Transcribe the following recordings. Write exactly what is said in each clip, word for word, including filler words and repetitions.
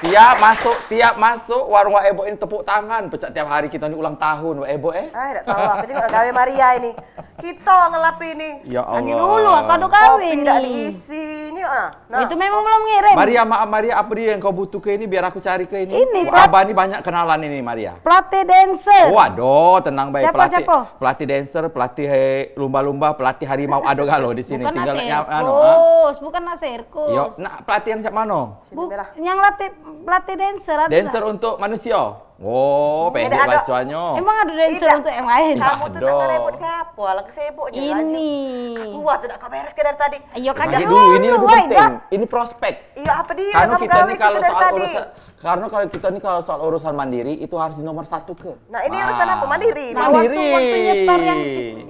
Tiap masuk, tiap masuk warung Wak Ebok ini tepuk tangan. Pecak tiap hari kita ni ulang tahun, Wak Ebok, eh. Ah, dak tahu. Aku tengok gawe Maria ini. Kita ngelap ini. Ya Allah. Tadi dulu, aku ada gawe. Kopi dak diisi. Ini, ah. Nah. Itu memang belum ngirim. Maria, maaf Maria, apa dia yang kau butuh ke ini biar aku cari ke ini? Ini, Abah ni banyak kenalan ini, Maria. Pelatih dancer. Oh, ada, tenang baik. Siapa, pelatih, siapa? Pelatih dancer, pelatih, eh, lumba-lumba, pelatih harimau ada galo di sini. Bukan tinggal nak nyam-, anu, ha? Sirkus, bukan nak sirkus. Yo, nak pelatih yang cak mano? Bu-, yang latih, pelatih dancer ada. Dancer untuk manusia. Oh, pendek bacoanyo. Emang ada dancer untuk yang lain? Kamu tu nak ngerebut ke apa? Alah, kesibuk je. Ini. Aku wah tu dak kau beres ke dari tadi. Ayo, kagak dulu, ini lebih penting. Ini prospek. Iyo, apa dia? Karena kita ni kalau soal urusan, karena kalau kita ni kalau soal urusan mandiri itu harus nomor satu ke. Nah, ini urusan apa? Mandiri. Nah, waktu, waktu nyetor yang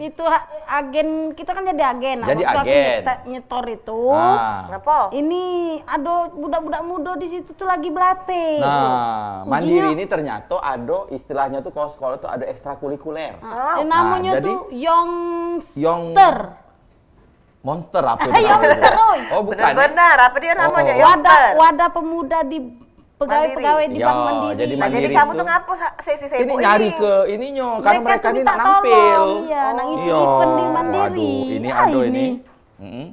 itu ha-, agen, kita kan jadi agen. Nah, jadi waktu aku agen. Nyeta-, nyetor itu, ah. Kenapa? Ini ada budak-budak muda di situ tuh lagi berlatih. Nah, mandiri ini ternyata ada istilahnya tuh kalau sekolah tuh ada ekstrakurikuler. Ah, namanya tuh youngster. Monster apa itu namanya? Youngster, oi. Oh, bukan. Benar-benar, apa dia namanya? Oh, oh. Youngster. Wadah, wadah pemuda di pegawai-pegawai di Bank Mandiri. Jadi kamu tuh ngapo sesi sibuk ini? Ini nyari ke ininyo, karena mereka ini nak nampil. Iya, nak ngisi event di Mandiri. Waduh, ini ada ini.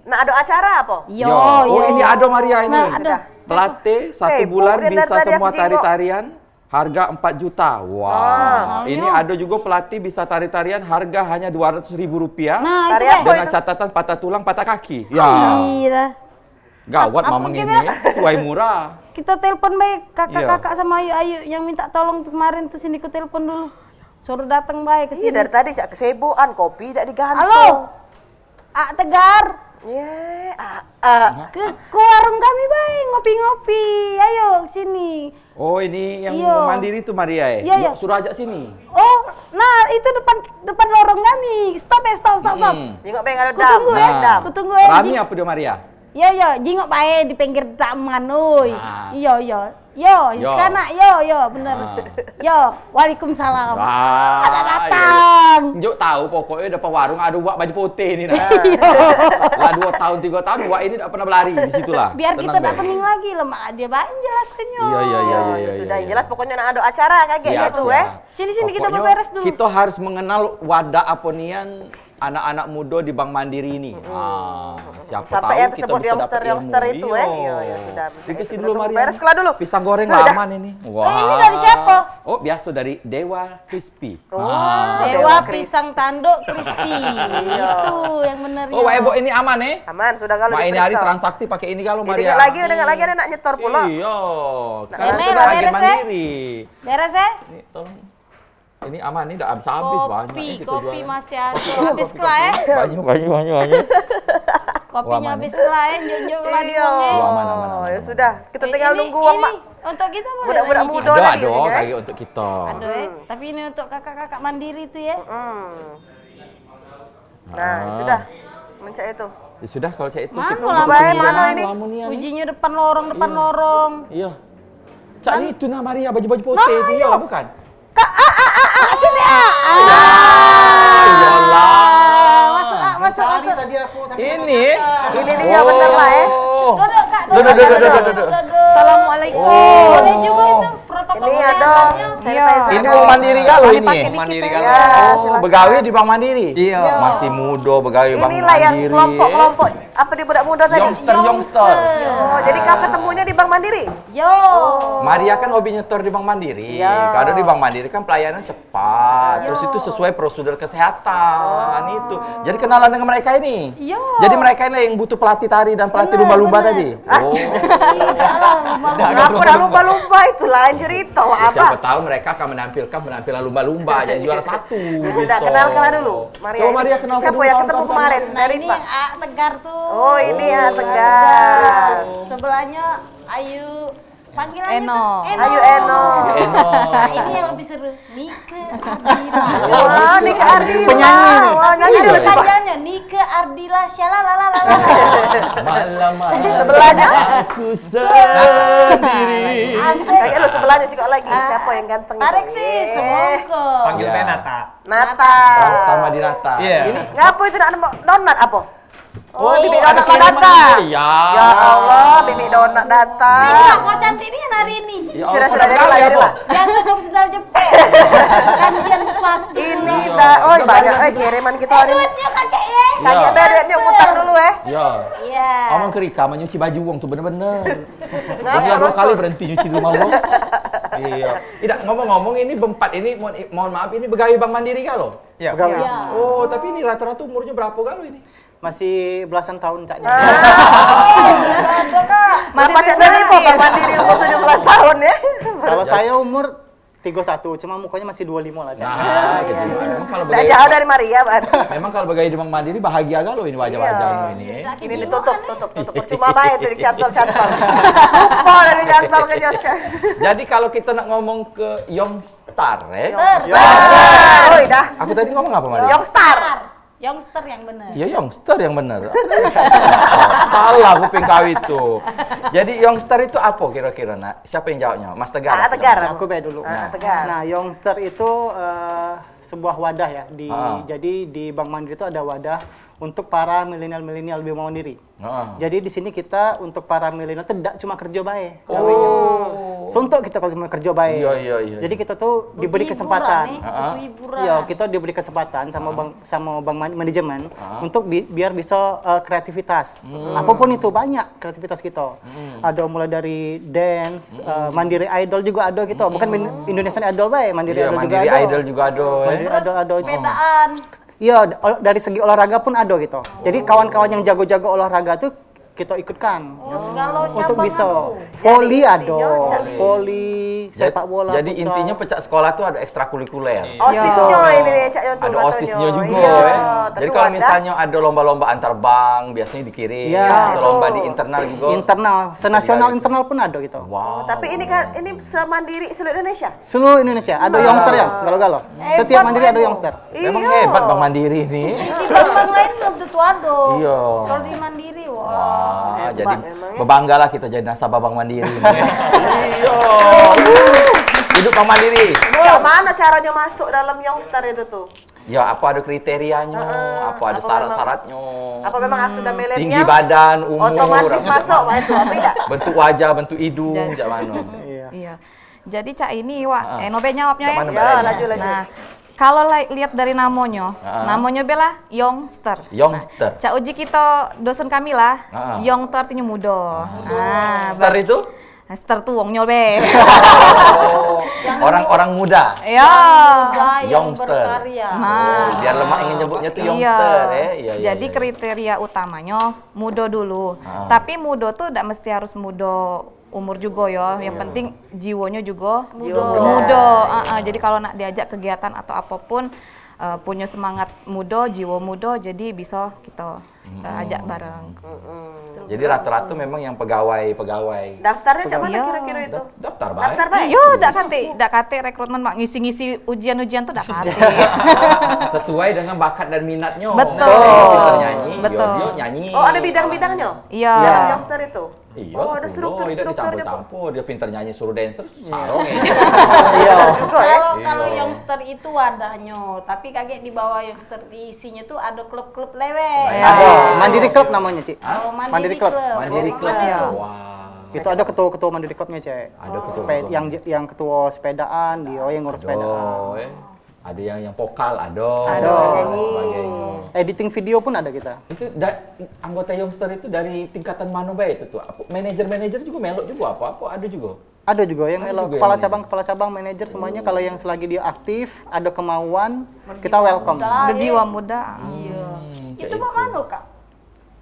Nak ada acara apa? Yo, oh, ini ada Maria ini. Nah, ada. Pelatih satu bulan bisa semua tari-tarian. Harga empat juta. Wah, ini ada juga pelatih bisa tari-tarian harga hanya dua ratus ribu rupiah. Nah, itu deh. Dengan catatan patah tulang, patah kaki. Ya. Gawat mamang ini, suai murah. Kita telepon bae kakak-kakak sama ayu-ayu yang minta tolong tuh kemarin tuh, sini ku telepon dulu. Suruh dateng bae ke sini. Iya, dari tadi cak kesibukan, kopi dak digantung. Halo. Ak Tegar. Ye, Ak, Ak. Ke, ke warung kami bae ngopi-ngopi. Ayo ke sini. Oh, ini yang Mandiri tu Maria, eh? Iya, iya. Suruh ajak sini. Oh, nah itu depan, depan lorong kami. Stop, eh, stop, stop, stop. Jingok bae kalau dam. Kutunggu, eh. Kutunggu, eh. Rami apa dia Maria? Iya, iya, jingok bae di pinggir taman, oi. Nah. Iya, iya. Yo, sekanak, yo, yo, bener. Yo, waalaikumsalam. Ada datang. Njuk tahu pokoknya depan warung ada wak baju putih ni nah. Lah dua tahun, tiga tahun wak ini dak pernah belari di situ lah. Biar kita dak pening lagi, lemak aja bae jelas kenyo. Iya, iya, iya, iya. Sudah jelas pokoknya nak ada acara kaget gitu, eh. Sini, sini kita beberes dulu. Kita harus mengenal wadah apa nian anak-anak muda di Bank Mandiri ini. Ah, siapa tahu kita bisa dapat ilmu. Youngster itu, eh. Iya, iya, sudah. Dikasih dulu Maria. Beres kelar dulu. Pisang goreng laman ini. Wah. Eh, ini dari siapa? Oh, biasa dari Dewa Crispy. Wah, Dewa Pisang Tanduk Crispy. Itu yang bener. Oh, Wak Ebok ini aman, eh? Aman, sudah kalau. Mak ini hari transaksi pakai ini kalau Maria. Ini lagi, udah lagi ada nak nyetor pula. Iya. Nah, kalau ini sudah beres, eh? Mandiri. Beres, eh? Ini tolong. Ini aman, ini dah habis-habis banyak. Kopi, kopi masih ada. Habis kelar, eh? Banyak, banyak, banyak, banyak. Kopinya habis kelar, eh? Njuk-njuk kelar. Iya. Wah, aman, aman, aman. Ya sudah, kita tinggal nunggu uang, Mak. Untuk kita boleh. Budak-budak muda lagi, ada, ada kagek untuk kita. Ada, eh? Tapi ini untuk kakak-kakak Mandiri tu, ya. Nah, sudah. Mencak itu. Ya sudah, kalau cak itu. Mana kita lama bae, mana ini? Ujinya depan lorong, depan lorong. Iya. Cak itu nah Maria baju-baju putih itu, iya bukan? Kak, ah, ah, ah, ah, sini, ah. Ah. Iyalah. Masuk, ah, masuk, masuk. Ini. Ini dia bener lah, eh. Duduk, Kak, duduk, duduk, duduk, duduk. Assalamualaikum. Boleh juga itu protokol kesehatannya. Ini ada sanitizer. Ini wong Mandiri galo ini. Wong Mandiri galo. Oh, begawe di Bank Mandiri. Iya. Masih muda begawe Bank Mandiri. Inilah yang kelompok-kelompok apa dia budak muda tadi? Youngster, youngster. Oh, jadi kau ketemunya di Bank Mandiri? Yo. Maria kan hobi nyetor di Bank Mandiri. Iya. Kalau di Bank Mandiri kan pelayanan cepat. Terus itu sesuai prosedur kesehatan itu. Jadi kenalan dengan mereka ini. Iya. Jadi mereka ini yang butuh pelatih tari dan pelatih lumba-lumba tadi. Oh. Apa dah lumba-lumba itu lain cerita, Abah. Siapa tahu mereka akan menampilkan penampilan lumba-lumba jadi juara satu. Sudah, kenalkan dulu. Maria. Coba Maria kenalkan dulu kawan-kawan. Siapa yang ketemu kemarin? Nah, dari ini Pak. Ak Tegar tuh. Oh, ini Ak Tegar. Sebelahnya Ayu. Panggilannya Eno. Ayu Eno. Eno. Nah, ini yang lebih seru. Nike Ardila. Oh, Nike Ardila. Penyanyi nih. Oh, nyanyi dulu coba. Penyanyiannya Nike Ardila, syalalalala. Malam-malam sebelahnya aku sendiri. Asik. Kayak lu sebelahnya sih kok lagi. Siapa yang ganteng itu? Tarik sih, semongko. Panggil Nata. Nata. Nata Madinata. Iya. Ini ngapa itu nak nemu donat apa? Oh, Bibi Donat mau datang. Iya. Ya Allah, Bibi Donat datang. Ini kok cantik ni hari ini. Ya Allah, sudah, sudah, jadi lah, jadi lah. Jangan lupa sendal jepit. Gantian sepatu. Ini dah, oh, banyak eh kiriman kita hari ini. Duitnya kakek ya. Kakek dah, duitnya utang dulu eh. Ya. Iya. Aman kerika menyuci baju wong tu bener-bener. Bener dua kali berhenti nyuci di rumah wong. Iya. Tidak, ngomong-ngomong ini berempat ini mohon, mohon maaf ini begawe Bank Mandiri kah lo? Ya. Begawe. Oh, tapi ini rata-rata umurnya berapa kah lo ini? Masih belasan tahun, Cak. Masih pacak dari Bank Mandiri umur tujuh belas tahun ya. Kalau saya umur tiga satu, cuma mukanya masih dua lima lah, Cak. Nah, gitu. Memang kalau begawe jauh dari Maria, Ban. Memang kalau begawe di Bank Mandiri bahagia galo ini wajah-wajah ini. Ini ditutup, tutup, tutup. Percuma bae dari cantol-cantol. Lupa dari cantol ke Jos. Jadi kalau kita nak ngomong ke Youngstar, eh? Youngstar. Oi, dah. Aku tadi ngomong apa, Maria? Youngstar. Youngster yang bener. Iya, youngster yang bener. Salah kuping kau itu. Jadi youngster itu apa kira-kira, Nak? Siapa yang jawabnya? Mas Tegar. Ah, Tegar. Aku bae dulu. Ah, Tegar. Nah, youngster itu eh, sebuah wadah ya. Di, jadi di Bank Mandiri itu ada wadah untuk para milenial-milenial lebih mandiri. Jadi di sini kita untuk para milenial itu tidak cuma kerja bae. Oh. Suntuk kita kalau cuma kerja bae. Iya, iya, iya. Jadi kita tuh diberi kesempatan. Iya, kita diberi kesempatan sama bank sama bank man- manajemen untuk bi- biar bisa eh, kreativitas. Apapun itu banyak kreativitas kita. Ada mulai dari dance, eh, Mandiri Idol juga ada kita. Bukan Indonesian Idol bae, Mandiri Idol juga ada. Mandiri Idol juga ada. Mandiri Idol ada. Sepedaan. Iya, dari segi olahraga pun ada gitu. Jadi kawan-kawan yang jago-jago olahraga tuh kita ikutkan untuk bisa. Voli ada, voli, sepak bola, jadi intinya pecak sekolah tuh ada ekstrakurikuler. Osisnya ini Cak Yoto. Ada osisnya juga ya. Jadi kalau misalnya ada lomba-lomba antar bank biasanya dikirim atau lomba di internal juga. Internal, senasional internal pun ada gitu. Wow. Tapi ini kan ini semandiri seluruh Indonesia. Seluruh Indonesia ada youngster ya, galo-galo. Setiap Mandiri ada youngster. Memang hebat Bank Mandiri ni. Di bank-bank lain belum tentu ada. Iya. Kalau di Mandiri, wah. Wah, jadi berbanggalah kita jadi nasabah Bank Mandiri ni. Iya. Hidup Bank Mandiri. Cak mano caranyo masuk dalam youngster itu tuh? Ya, apa ada kriterianyo, apa ada syarat-syaratnyo. Apa memang harus sudah milenial? Tinggi badan, umur, otomatis masuk, apa itu, apa tidak? Bentuk wajah, bentuk hidung, cak mano? Iya. Jadi cak ini wak, eh, nobe nyawabnyo ya. Cak mano, Mbak Reni? Laju, laju. Nah, kalau lihat dari namonyo, namonyo bela youngster. Youngster. Nah, cak uji kito dosen kami lah, young tu artinyo mudo. Nah, ster itu? Ster tu wongnyo be. Orang-orang muda. Iya. Youngster. Nah. Oh, biar lemak ingin nyebutnya tuh youngster, eh. Iya, iya. Jadi kriteria utamanyo mudo dulu. Tapi mudo tu dak mesti harus mudo umur jugo yo, yang penting jiwonyo jugo mudo. Mudo, heeh. Jadi kalau nak diajak kegiatan atau apapun, eh, punyo semangat mudo, jiwo mudo, jadi biso kito, eh, ajak bareng. Jadi rata-rata memang yang pegawai-pegawai. Daftarnya cak mano kira-kira itu? Daftar bae. Daftar bae. Iyo, dak katik, dak katik rekrutmen mak ngisi-ngisi ujian-ujian tu dak katik. Sesuai dengan bakat dan minatnyo. Betul. Pinter nyanyi, betul. Dia nyanyi. Oh, ada bidang-bidangnyo? Iya. Youngster itu? Iya, oh, ada struktur-struktur dia. Dicampur-campur, dia pinter nyanyi suruh dancer, sarong ya. Iya. Kalau, kalau youngster itu wadahnyo, tapi kagek di bawah youngster di isinyo tu ada klub-klub lewek. Ada, Mandiri Club namanya, Cik. Hah? Oh, Mandiri Club. Mandiri Club. Wah. Itu ada ketua-ketua Mandiri Clubnya, Cik. Ada ketua. Yang yang ketua sepedaan, dia yang ngurus sepedaan. Ada yang yang vokal ada. Ada. Dan sebagainya. Editing video pun ada kita. Itu da, anggota youngster itu dari tingkatan mano bae itu tuh? Manajer-manajer juga melok juga apa? Apa ada juga? Ada juga yang melok, kepala cabang, kepala cabang, manajer semuanya kalau yang selagi dia aktif, ada kemauan, kita welcome. Berjiwa muda. Iya. Itu mak mano, Kak?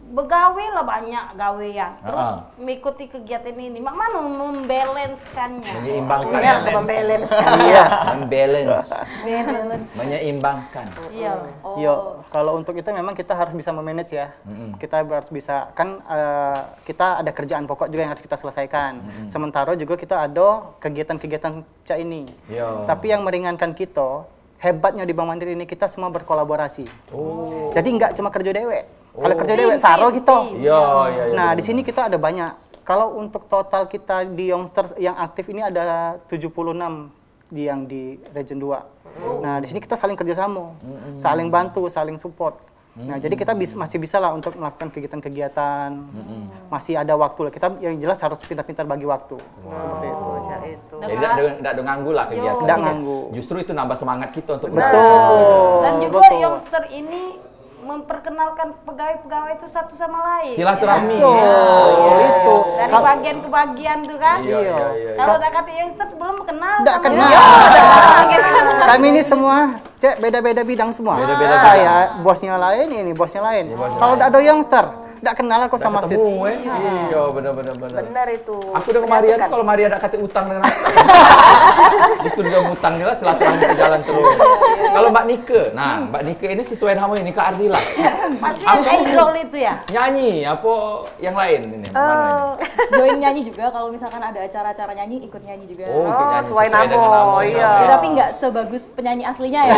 Begawe lah banyak gawean. Terus mengikuti kegiatan ini. Mak mano membalancekannya? Menyeimbangkan. Iya, membalancekan. Iya. Membalance. Balance. Menyeimbangkan. Iya. Iya, kalau untuk itu memang kita harus bisa memanage ya. Kita harus bisa, kan, eh, kita ada kerjaan pokok juga yang harus kita selesaikan. Sementara juga kita ada kegiatan-kegiatan cak ini. Iya. Tapi yang meringankan kita hebatnya di Bank Mandiri ini kita semua berkolaborasi. Oh. Jadi nggak cuma kerja dewek. Kalau kerja dewek saro kita. Iya, iya, iya. Nah, di sini kita ada banyak. Kalau untuk total kita di Youngsters yang aktif ini ada tujuh puluh enam di yang di Region dua. Nah, di sini kita saling kerja sama, saling bantu, saling support. Nah, jadi kita bis- masih bisa lah untuk melakukan kegiatan-kegiatan. Masih ada waktu lah. Kita yang jelas harus pintar-pintar bagi waktu. Seperti itu. Jadi tidak ada tidak ada ganggu lah kegiatan. Tidak ganggu. Justru itu nambah semangat kita untuk Betul. Dan juga betul. Youngster ini memperkenalkan pegawai-pegawai itu satu sama lain. Silaturahmi. Betul, itu. Dari Kal- bagian ke bagian tuh kan. Iya, iya, iya. Kalau udah kata Youngster belum kenal Nggak sama kenal. dia. Kami ini semua, cek beda-beda bidang semua. Beda-beda Saya bosnya lain, ini bosnya lain. Kalau tidak ada Youngster, tidak kenal aku sama sis. Ketemu, eh. Iya, benar benar benar. Benar itu. Aku udah kemarin kalau Maria ada kata utang dengan aku. Justru dia ngutang ni lah silaturahmi ke jalan terus. Kalau Mbak Nika, nah Mbak Nika ini sesuai nama ini Kak Ardila. Pasti idol itu ya. Nyanyi apa yang lain ini? Mana ini? Eh, join nyanyi juga kalau misalkan ada acara-acara nyanyi ikut nyanyi juga. Oh, ikut nyanyi sesuai sesuai dengan nama, nama. Iya. Ya, tapi nggak sebagus penyanyi aslinya ya.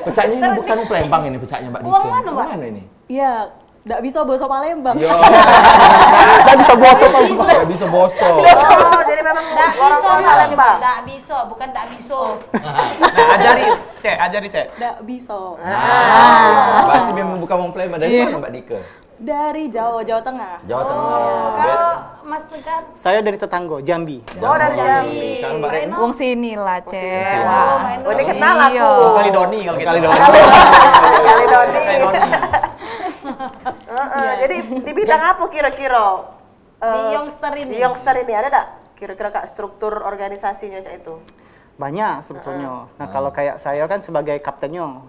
Pecahnya ini bukan Palembang ini pecahnya Mbak Nika. Wong mana, Mbak? Mana ini? Iya, nggak bisa bahasa Palembang. Yo, Tidak bisa bosok. nggak bisa bosok. Oh, jadi memang Ndak orang bisa, Palembang. ndak bisa, bukan ndak bisa. Nah, ajari, cek, ajari cek. Nggak bisa. Nah, berarti memang bukan wong Palembang. Dari mana Mbak Nika? Dari Jawa, Jawa Tengah. Jawa Tengah. Kalau Mas Tegar, Saya dari tetanggo, Jambi. Oh, dari Jambi. Kalau Mbak Reno? Wong sini lah, cek. Oh, ini kenal aku. Iya. Kali Doni kalau gitu. Kali Doni. Kali Doni. Heeh, jadi di bidang apa kira-kira? Di Eh, Youngster ini. Di Youngster ini ada tak kira-kira kak struktur organisasinya cak itu? Banyak strukturnya. Nah, kalau kayak saya kan sebagai kaptennya.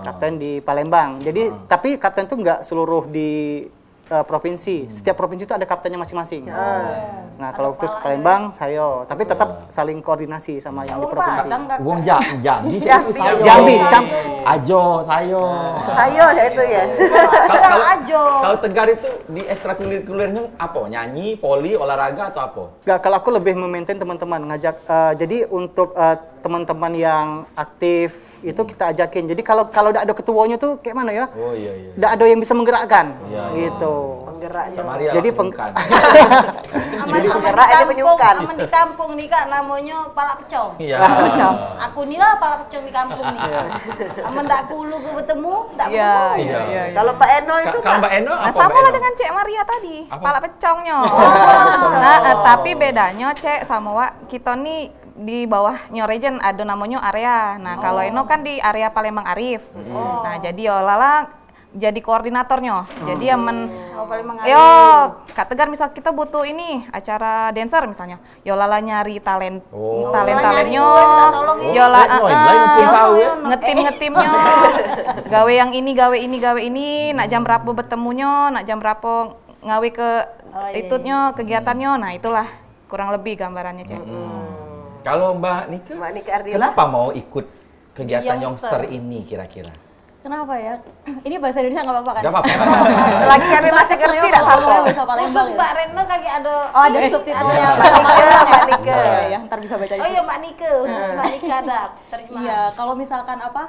Kapten di Palembang. Jadi, tapi kapten tuh nggak seluruh di eh, provinsi. Setiap provinsi itu ada kaptennya masing-masing. Nah, kalau terus Palembang saya, tapi tetap saling koordinasi sama yang di provinsi. Wong Jambi. Jambi, Cam. Ajo, sayo. Saya cak itu ya. Kalau kalau Tegar itu di ekstrakurikulernya apa? Nyanyi, voli, olahraga atau apa? Gak, kalau aku lebih memaintain teman-teman, ngajak. Eh, jadi untuk eh, teman-teman yang aktif itu kita ajakin. Jadi kalau kalau tidak ada ketuanya tuh kayak mana ya? Oh iya iya. Tidak ada yang bisa menggerakkan, gitu. Penggerak. Cak Maria Jadi lah peng- penggerak. Aman, aman Penggerak di ini kampung, penyukan. Aman di kampung ni kak, namanya pala pecong. Iya. Aku ni lah pala pecong di kampung ni. Aman ndak aku lu ke bertemu, ndak Iya, bertemu. iya, iya. Kalau Pak Eno itu Kalau Mbak Eno Nah, apa? sama Mbak lah Eno? Dengan Cek Maria tadi, Apa? Pala pecongnya. Nah, eh, tapi bedanya Cek sama wak, kita ni di bawahnya region ada namanya area. Nah, kalau Eno kan di area Palembang Arif. Nah, jadi yo lala jadi koordinatornya. Jadi ya men Oh, Palembang Yo, Kak Tegar misal kita butuh ini acara dancer misalnya. Yo lala nyari talent Oh. talent talentnya. Nyari duit, minta tolong. Yo lah Lain, lain, lain pun tahu ya. Ngetim ngetimnya. Gawe yang ini, gawe ini, gawe ini. Nak jam berapa bertemunya, nak jam berapa ngawe ke Oh, iya, itutnya, kegiatannya. Nah, itulah kurang lebih gambarannya, Cek. Kalau Mbak Nika, Mbak Nika Ardila. Kenapa mau ikut kegiatan Youngster. Youngster ini kira-kira? Kenapa ya? Ini bahasa Indonesia nggak apa-apa kan? Gak apa-apa. Lagi kami masih ngerti Seleo tak kalau apa. ngomongnya bahasa Palembang Khusus ya. Mbak Retno kagak ada. Oh, ada subtitlenya bahasa Palembang ya? Nika. Iya, ya, ntar bisa baca di Oh sini. iya Mbak Nika, khusus Mbak Nika ada. Terima. Iya, kalau misalkan apa,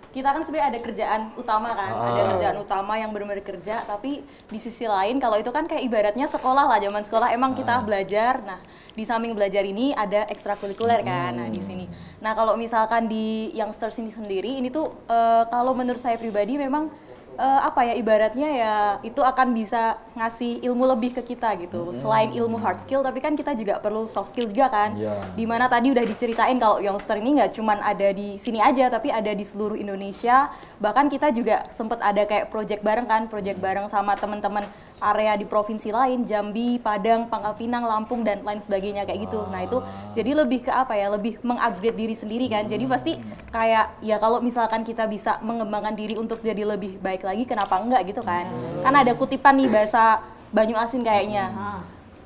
kita kan sebenarnya ada kerjaan utama kan, ada kerjaan utama yang benar-benar kerja, tapi di sisi lain kalau itu kan kayak ibaratnya sekolah lah, zaman sekolah emang kita belajar. Nah, di samping belajar ini ada ekstrakurikuler kan, nah di sini. Nah, kalau misalkan di Youngsters ini sendiri, ini tuh eh, kalau menurut saya pribadi memang eh, apa ya, ibaratnya ya itu akan bisa ngasih ilmu lebih ke kita gitu. Selain ilmu hard skill, tapi kan kita juga perlu soft skill juga kan. Iya. Dimana tadi udah diceritain kalau Youngster ini nggak cuman ada di sini aja, tapi ada di seluruh Indonesia. Bahkan kita juga sempet ada kayak project bareng kan, project bareng sama temen-temen area di provinsi lain, Jambi, Padang, Pangkal Pinang, Lampung, dan lain sebagainya kayak gitu. Nah, itu jadi lebih ke apa ya, lebih mengupgrade diri sendiri kan. Jadi pasti kayak ya kalau misalkan kita bisa mengembangkan diri untuk jadi lebih baik lagi, kenapa enggak gitu kan. Kan ada kutipan nih bahasa Banyu Asin kayaknya.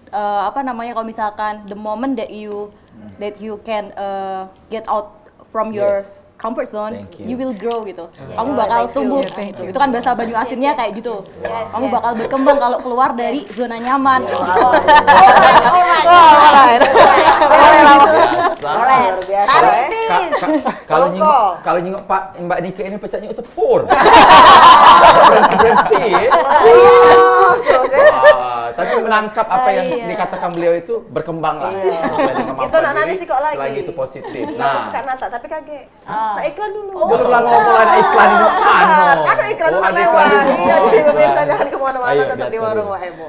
Eh, apa namanya, kalau misalkan the moment that you that you can eh, get out from your Yes. Comfort zone, Thank you. You will grow gitu. Kamu bakal tumbuh. Itu kan bahasa Banyu Asinnya kayak gitu. Kamu bakal berkembang kalau keluar dari zona nyaman. Luar biasa. Tarik sih. Ka- ka- Kalau nyingok kalau nyingok Pak Mbak Nika ini pecaknya sepur. Berhenti. Wah, tapi Tangkap apa yang Iya. dikatakan beliau itu, berkembanglah Iya. sesuai dengan Kita kemampuan nak nanya diri, sikok lagi. Selagi itu positif. Nah, Nah, suka nata, tapi kagek. Ah. Nah, iklan dulu. Dulu lah ngomong ada iklan itu anu. Ada iklan Oh, nak ada lewat. iklan dulu. Iya, Oh, jadi pemirsa iklan. Jangan kemana-mana, Ayo, tetap biar di tadi. Warung Wak Ebo.